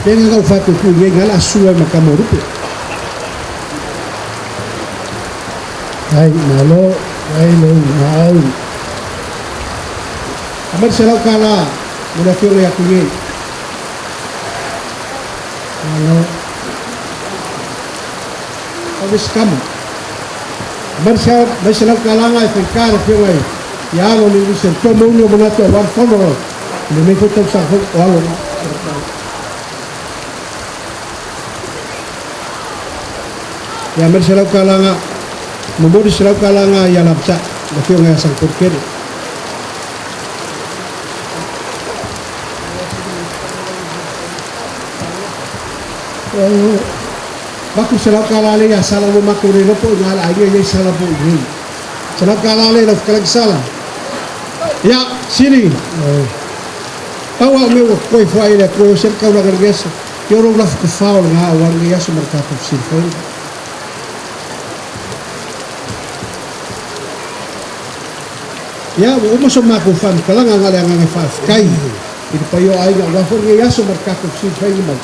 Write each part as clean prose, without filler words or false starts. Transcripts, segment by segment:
Le ga gau fatu ku ye ngala sua ma ka mo rupe. Ai malo ai lo maau. Amar se lau kala mo le afioga ia ku ye. Malo. O le skama. Amar se mai se lau kala nga e fai le afioga ia alo le se to mo ni o manatu o wan fono. Le nei fo tau sa fo o alo. Ia meri se lau kalanga, momori se lau kalanga ia lapsa, le afioga ia sang porkere. Maku se lau kala le ia sala mo maku re ropo i ngala ai ia sala po i. Se lau kala le lau kalagi sala. Ia, siri. Pau au me ua koe fua i le koe o se kau la gargesa. Ia ro la fuka o ngā o arge ia so markatu siri fai. Ia, ua uma so mākou whamkalanga ngā le anganga whaafkai. I te pai o aiga, ua fo ngai aso markatu siri fai mai.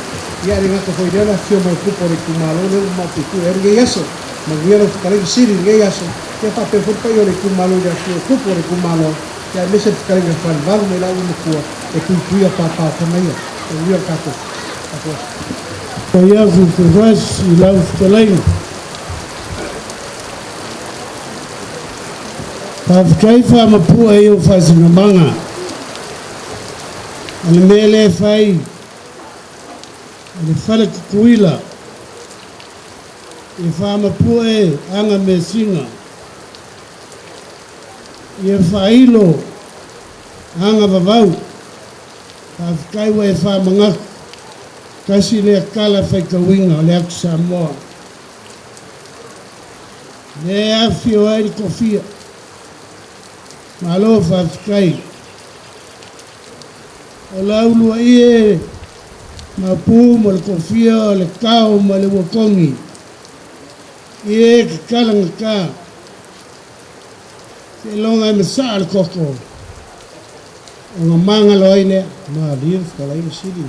Ia re ngata foi lea fio mai kupo re kumalo le uma te ku e ngai aso. Ma ngai ro whakalagi siri ngai aso. Ia whape fo pai o le kumalo le fio kupo re kumalo. Ia mese whakalenga whanvalu me lau makua e kui kuia pāpā whanaia. E uia kātou. Kātou. O ia ku te ras i lau whakalaina. Whawhikai wha mapua e o whasinga manga. O le mele whai, o le whale kukuila, e wha mapua e anga me singa. I e whailo, anga vavau, whawhikai wa e wha mangaku, kasi le kala whai kawinga o le aku Samoa. Le awhi o ai le kofia. Malo whawhikai. O la ulua ie mapu mo le kofia o le kao ma le wakongi. Ie ka kalanga ka. Se longa e masaa le koko. O ngā manga loa i lea. Ma lir whakalai le siri.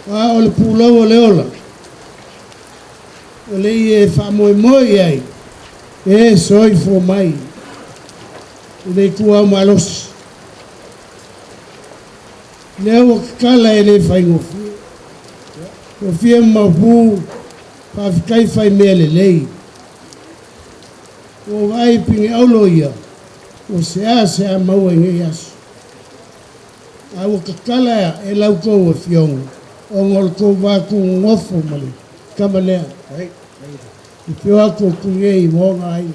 A o le pūlau o le ola. O le ie wha moe moe ai. E soi fo mai. O le kua malosi. Lea ua kakala e le faigofie. Kofia mapu whawhikai whai mea lelei. O vai pinge aulo ia. O se a se a maua i ngei aso. A ua kakala e lau kou o fionga. O ngol kou wāku ngofo male. Kama lea. I pio aku o kungei moga ai.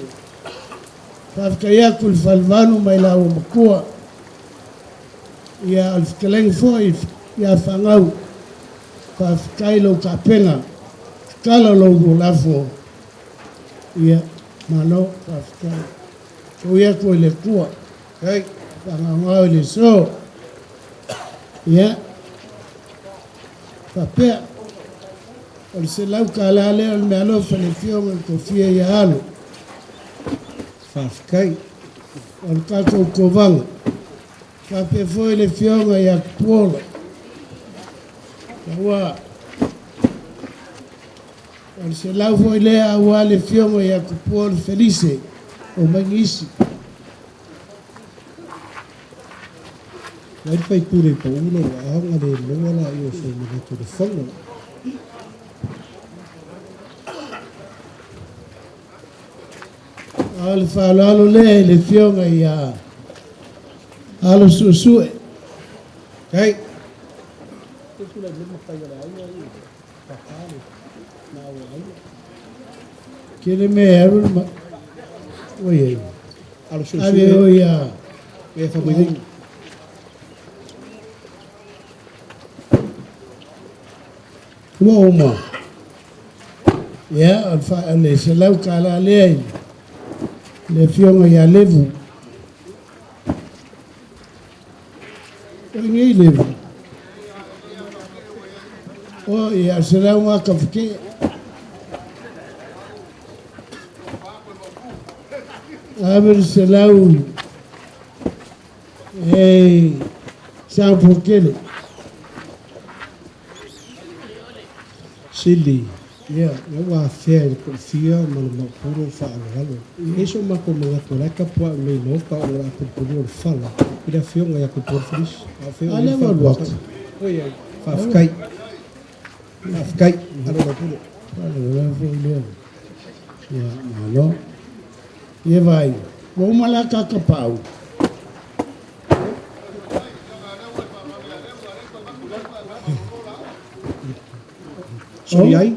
Whawhikai aku le whalvanu mai la ua makua. Ia o le whakalenga foi ia whangau. Whawhikai lau kapenga. Kakala lau lafo. Ia malo whawhikai. O ia koe le kua. Whangangau le so. Ia. Whapea. O le se lau ka la lea o le mea alofa le fioga le kofia ia alo. Whawhikai. O le kākou kovanga. Whapea foi le fioga ia kupuola. Ua. O le se lau foi lea ua le fioga ia kupuola Felice o Mangisi. Mai whai pure pa ulo wa ahonga le loa la i o so manatu le whango. A le whaalalo le le fioga ia alo suesue. Kai. Kele me aru ma oi ai. Alo suesue. Ave o ia. E wha mai. Ua uma. Ia, o le wha le se lau ka la le ai. Le fioga ia levu. O ngei levu. O ia se lau ngā ka whike. Ave se lau e sa pokele. Sili. Ia. Na ua afea i le toafia ma le maopu lou faaaloalo. E i ai so matou manatu o la e tapuai mai Maota ona o le a pulipulia o le fala i le Afioga ia Tupuola Felisi. A o fea o A i ai lea le ua alu atu. Oi ai. Faafetai. Faafetai. Alo lau pule. Faalavelave foi lea. Ia, malo. Ia vai. Ua uma la ta tapaau. Soli ai.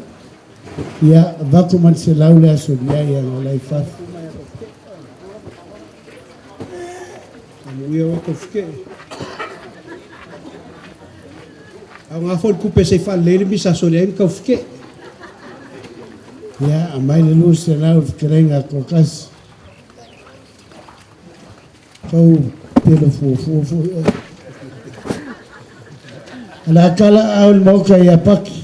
Ia, avatu ma le 100 le aso i ai ana o la i fafo. Amuia oe tau fike'e. Aoga foi le tupe se i faalelei ai le misa a Soliai ma Taufike'e. Ia, aumai le 200 i le fetalaiga a Toatasi. Tau pelo fuafua foi oe. O le a tala aao i le Maota ia Paki.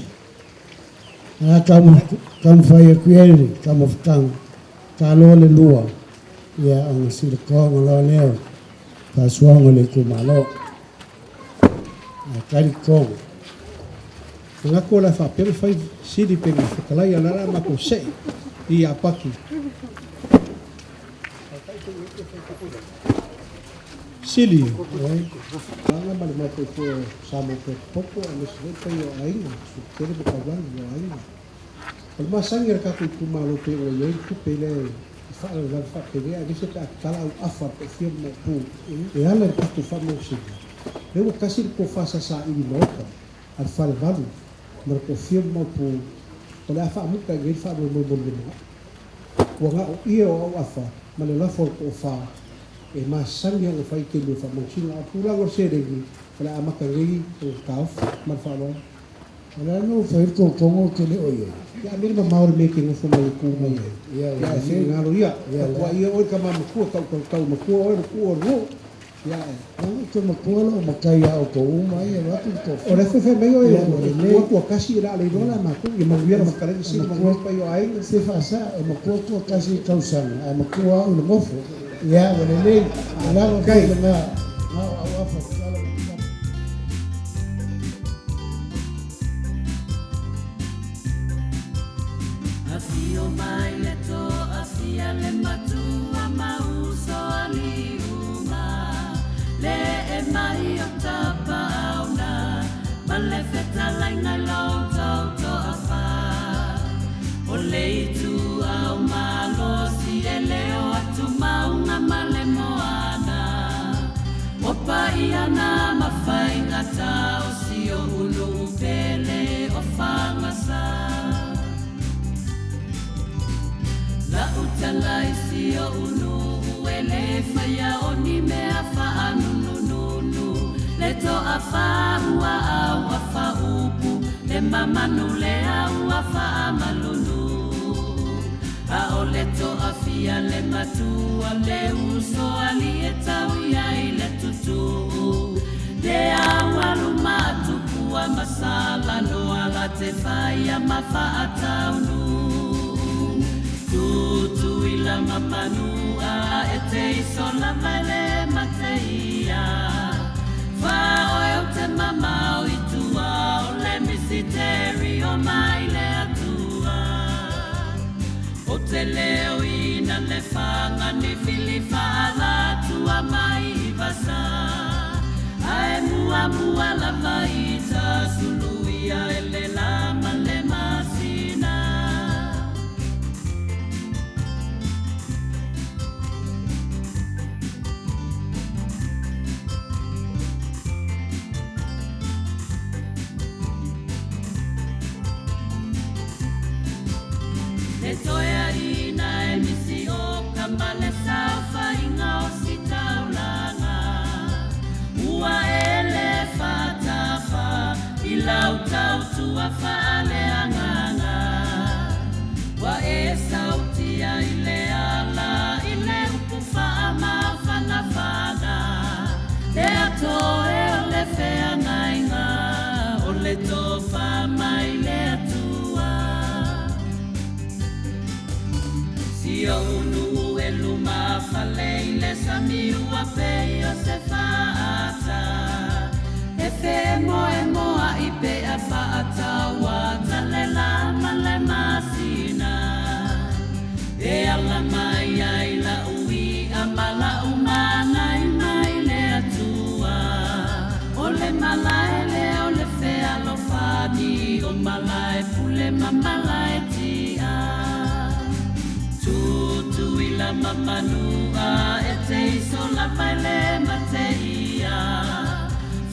O le a taumafai atu i ai le taumafataga. Taloa le lua, ia ona silatoaga loa lea o faasoaga o le itumalo. A tali totogi. Manatu o le a faapea ona fai sili pe na fetalai a o le a matou se'e i Apaki. Sili, Lana ma le matou foi o Samoa Potopoto aemaise foi paia o aiga, Sukele ma Taulagi o aiga. O le masani a le tatou itumalo pei ona i ai le tupe lea i faalavelave faapenei aemaise pe a tatala auafa a le toafia ma Maopu e ala i le tatou faamalosiga. Lea ua tasi le tofa sa saili maota a le Falevalu ma le toafia ma Maopu o le a faamuta i inei le faamoemoe mo le lumanai. Ua na o ie o auafa ma le lafo a le toafa e masani ona fai i taimi o faamalosiga. A o le tulaga o le seleni o le a amata nei ona taofi ma le faaaloalo. O le a nuu fai le totogo ou te le o i ai. Ia a mea le mamao o le mea e te nofo mai e tu mai ai. Ia ua Ia ae lelei. finagalo ia. Ia lea. Tapuai ia oe le tama matua, tautau matua oe le tuu o le nuu. Ia ae. Leaga ou te matua lou matai ia outou uma ia alu atu le O le toafia. afe fai mai oe Ia ua e tu lelei. atu a tasi o le a le iloa la e matou. Ia manuia E lau fetalaiga Sili, manuia matua le paia o aiga. se faasa e matua toatasi i tausaga ae matua au i le nofo. Ia ua lelei. Ua lava foi Faafetai. lena na o auafa tatala ma tama. Afio mai le toafia le matua ma uso aliuma le e mai o tapauna ma le fetalaiga i lo outou toafa o le itu au malosi e leo atu mauga ma le moana o paia na mafaigata o si o ulu pele o fagasa. La utala isi o unu e le whaia o ni mea whaanunununu le toa whaua au a whaupu le mamanu le au a whaamalunu a o le toa fia le matua le uso ali e tau ia i le tutu le awalu matupua masala no ala te whaia ma whaataunu Tutu i la mamanua e te isola vale mateia. Whaoe o te mamao i tua o le misiteri o mai le atua. O te leo ina le whanga ni fili whaala tua mai i vasa. Ae mua mua lava i ta suluia e le lama le masina. Le toea ina e misi o kamale saofaiga o sitaulaga. Ua ele fatafa i lau tautua faaleagaga. Ua e sautia i le ala i le upu faamafanafana. Le atoe o le feagaiga o le tofa mai le Atua. Si o unu e luma fale i le sami ua pei o se faata. E fe mo e moa i pe a faataua tale la mamala e tia. Tutuila ma manua e te iso lava i le mateia.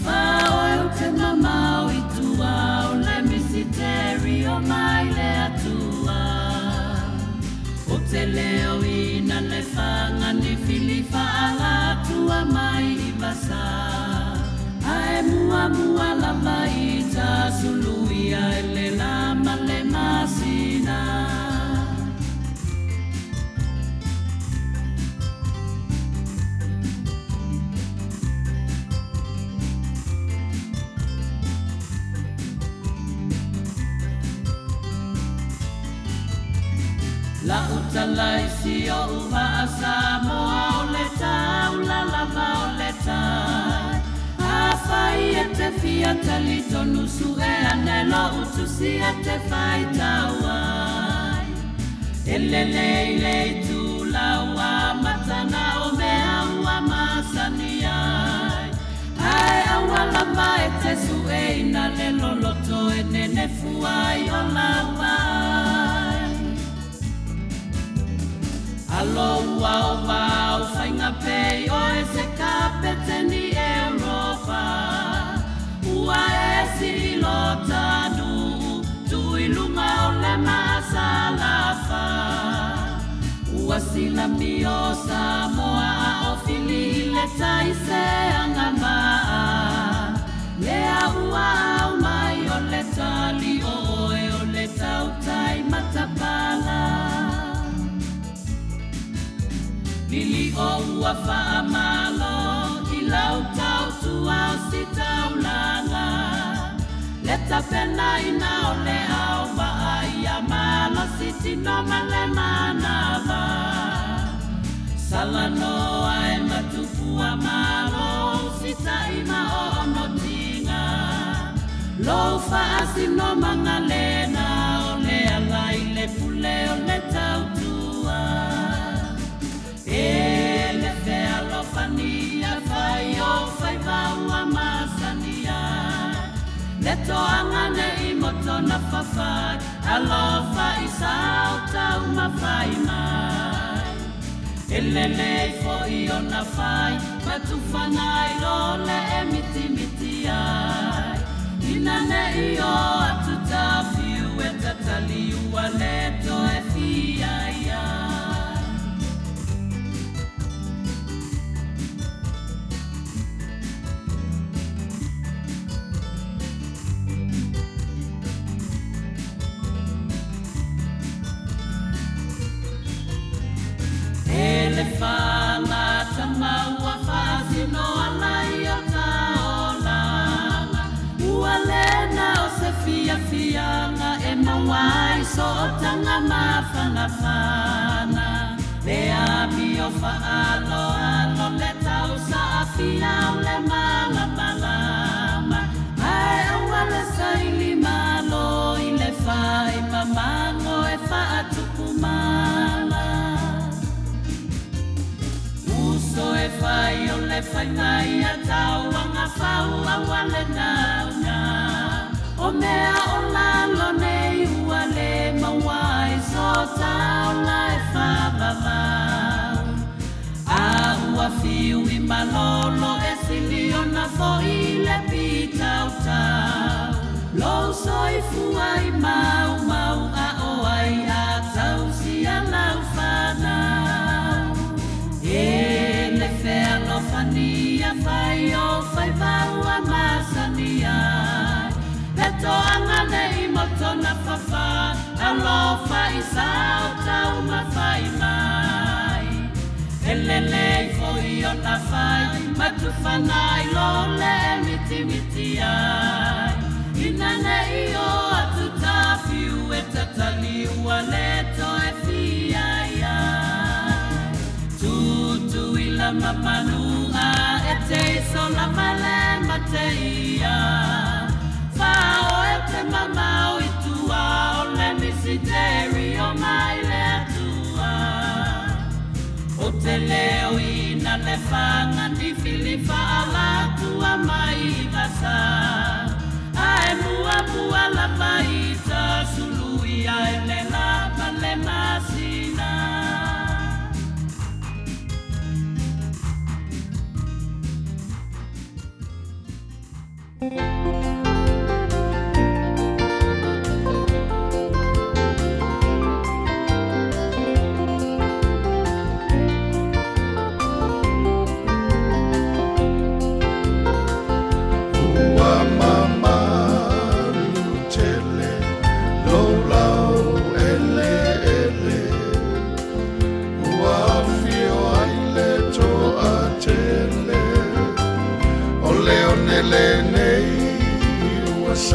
Fao e o te mamao i tua o le misiteri o mai le atua. O te leo ina le whanga ni filifa ala tua mai i vasa. Ae mua mua lava i tasuluia e le lama le masina. La utalai si o uva asa moa o le tau la lava o le tai. Afai e te fia talitonu su e anelo utusi e te whai tauai. E lele i le tu laua matana o mea ua masani ai. Ai awala ma e te su e ina le loloto e nene fuai o lauai. Alo ua o vau whainga pei o e se kapete ni Europa. Ua e si lo tanu tui lunga o le maasalafa. Ua sila mio Samoa o fili i le taise anga maa. Lea ua au mai o le tali o oe o le tautai matapala. Lili o ua whaamalo i lau tau tua o si taulanga. Le tapena ina o le au waa ia malo si tino male manava. Salanoa e matupua malo si taima o ono tinga. Lou faasino mangalena o le ala i le pule o le tautua. E le fea lofania fai o fai vaua masania. Le toanga nei moto na fafai, alofa i sao tau mawhai mai. E lele fo i ona fai, matufana i lole e miti miti ai. Ina nei o atu tawhiu e tatali ua le toe fia ia. Le whala tamaua whaasino ala i o taolanga. Ua lena o se fia fianga e mawai so o tanga mawhanawhana. Le ami o whaalo alo le tau sa afia o le malamalama. Ai aua le saili malo i le whai mamango e whaatupu mala. So e whai o le whai mai a tau anga whau a wale nauna. O mea o lalo nei ua le mawai so tau la e whavavau. A ua fiu i malolo e sili o na foi le pitau tau. Lou soifua i mau mau a o ai a tau si a lau whanau. E le fea lofania fai o fai vaua masania. Le toanga nei moto na fafa, alofa i sao tau mawhai mai. E lele foi o na fai, matufana i lole e miti miti ai. Ina nei o atu tawhiu e tatali ua le toe fia ia. Tutuila mamanua e te iso lava le mateia. Fao e te mamao i tua o le misiteri o mai le atua. O te leo ina le whanga ni filifa ala tua mai i vasa. Ae mua mua lava i tasuluia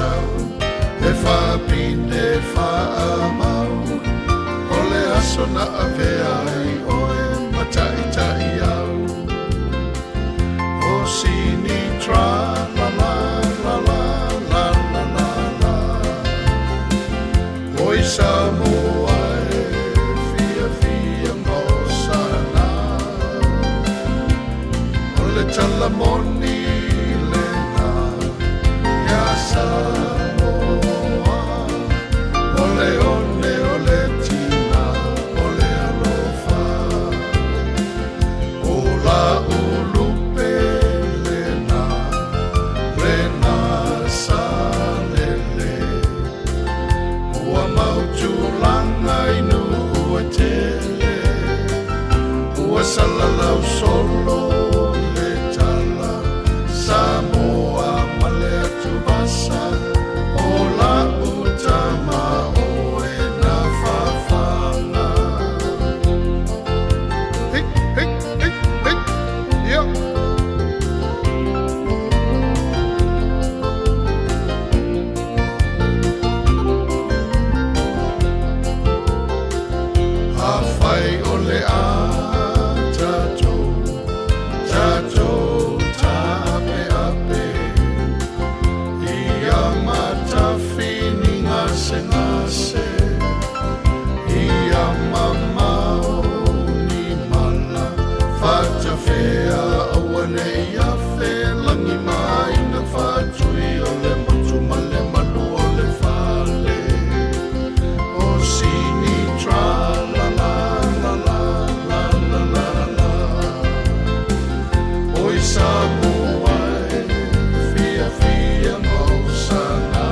sau e faapine faamau o le aso na avea ai oe ma ta'ita'i au o sini tra la la la la la la la la oi Samoa e fiafia ma osana o le talamoni lena ia Samoa o le one o le tina o le alofa o la ulupe lena lena sa lele ua mautulaga i nuu e tele ua salalau solo le tala Samoa ma le atuvasa o la'u tama oe na fafaga. Hey, hey, hey, hey. Yeah. Afai o le a tatou, tatou ta'ape'ape ia matafini gasegase ia mamao ni mala fatafea aua nei afe lagi maina faatui o le motu ma le malu o le fale o sini tra la la la la la la la la oi Samoa e fiafia ma osana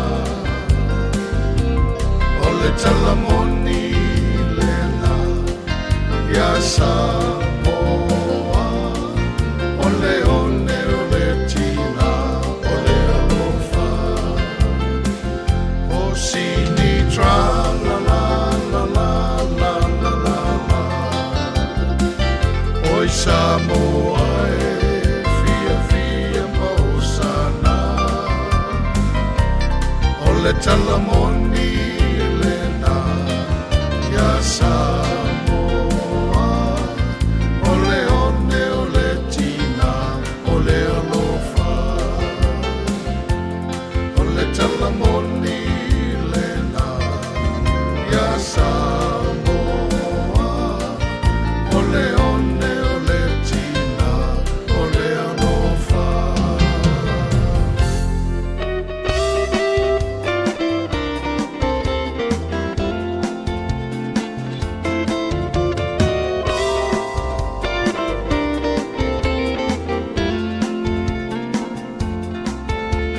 o le talamoni lena ia Samoa o le one o le tina o le alofa o sini tra la la la la la la la la oi Samoa e fiafia ma osana o le talamoni lena ia Samoa o le one o le tina o le alofa o le talamoni lena ia Samoa o le one o le tina o le alofa.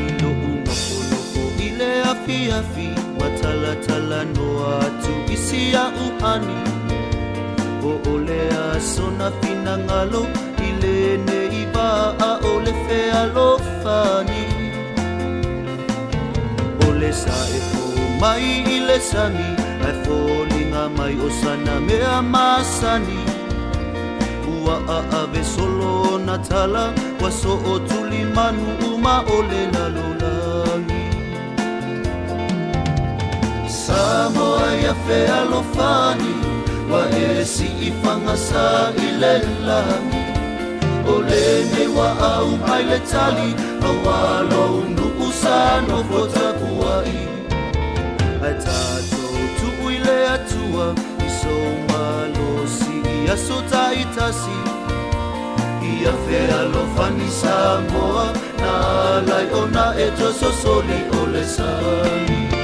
I lo'u nofonofo i le afiafi ua talatalanoa atu i si a'u ani o o le aso na finagalo i lenei va'a o le fealofani o le sa e fou mai i le sami ae foliga mai o sana mea masani ua a'ave solo na tala ua so'o tulimanu uma o le lalolagi Samoa ia fealofani ua e si'i fagasa i le lagi o lenei ua au mai le tali auā lou nu'u sa nofo tapua'i ae tatou tu'u i le Atua i sou malosi i aso ta'itasi ia fealofani Samoa na alai ona e tososoli o le sami.